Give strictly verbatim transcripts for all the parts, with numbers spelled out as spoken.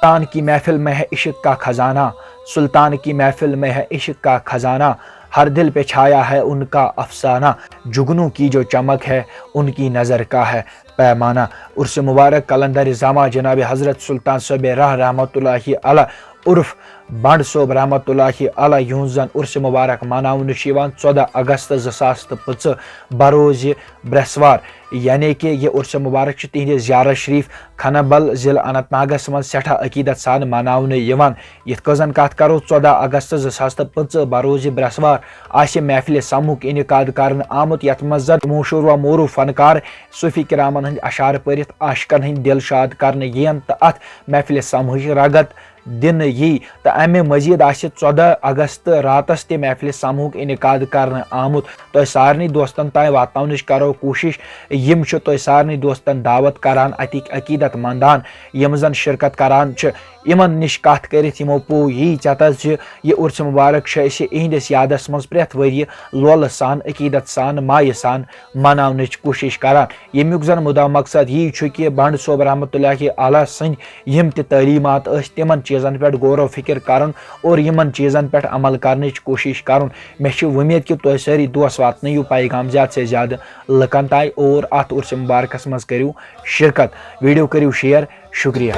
سلطان کی محفل میں ہے عشق کا خزانہ، سلطان کی محفل میں ہے عشق کا خزانہ، ہر دل پہ چھایا ہے ان کا افسانہ، جگنوں کی جو چمک ہے، ان کی نظر کا ہے پیمانہ۔ عرس مبارک قلندر زامہ جناب حضرت سلطان صٲبِ راہ رحمتہ اللہ علیہ عرف بنڈ صٲب رحمتہ اللہ علیہ، یِہُنٛد زن عرس مبارک مناونہٕ چھُ یِوان ژۄدہ اگست زٕ ساس تہٕ پٕنٛژٕہ بروز برٛٮ۪سوار، یعنی کہِ یہِ عرس مبارک چھُ تِہنٛدِ زیارت شریف کھنہ بل ضلع اننت ناگس منٛز سٮ۪ٹھاہ عقیدت سان مناونہٕ یِوان۔ یِتھ کٔنۍ زن کتھ کرو، ژۄدہ اگست زٕ ساس تہٕ پٕنٛژٕہ بروز برٛٮ۪سوار آسہِ محفلِ سمہُک انعقاد کرنہٕ آمُت، یتھ منٛز زن مشہوٗر و معروٗف فنکار صوفی کرامن ہٕنٛدۍ اشعار پٔرِتھ عاشقن ہٕنٛدۍ دل شاد کرنہٕ یِن تہٕ اتھ محفلِ سمہٕچ رگت دِنہٕ یی۔ تہٕ امہِ مزید آسہِ ژۄدہ اگست راتس تہِ محفلِ سمہُک انعقاد کرنہٕ آمُت۔ تۄہہِ سارنٕے دوستن تام واتناونٕچ کرو کوٗشش۔ یِم چھِ تۄہہِ سارنٕے دوستن دعوت کران، اتِکۍ عقیدت مندان، یِم زن شرکت کران چھِ، یِمن نِش کتھ کٔرِتھ یِمو پوو یی ژٮ۪تس زِ یہِ عرس مبارک چھُ أسۍ یِہنٛدِس یادس منٛز پرٛٮ۪تھ ؤریہِ لولہٕ سان، عقیدت سان، مایہِ سان مناونٕچ کوٗشِش کران، ییٚمیُک زن مُدا مقصد یی چھُ کہِ بنڈ صٲب رحمتہ اللہ علیہ سٕنٛدۍ یِم تہِ تعلیٖمات ٲسۍ، تِمن چیٖزن پٮ۪ٹھ غور و فکر کرُن اور یِمن چیٖزن پٮ۪ٹھ عمل کرنٕچ کوٗشِش کرُن۔ مےٚ چھِ وۄمید کہِ تُہۍ سٲری دوس واتنٲیِو پیغام زیادٕ سے زیادٕ لُکن تام اور اتھ عرس مبارکس منٛز کٔرِو شرکت۔ ویڈیو کٔرِو شیئر۔ شُکریہ۔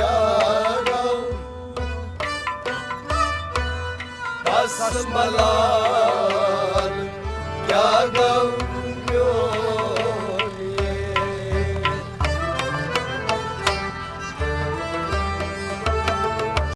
بس ملال کیا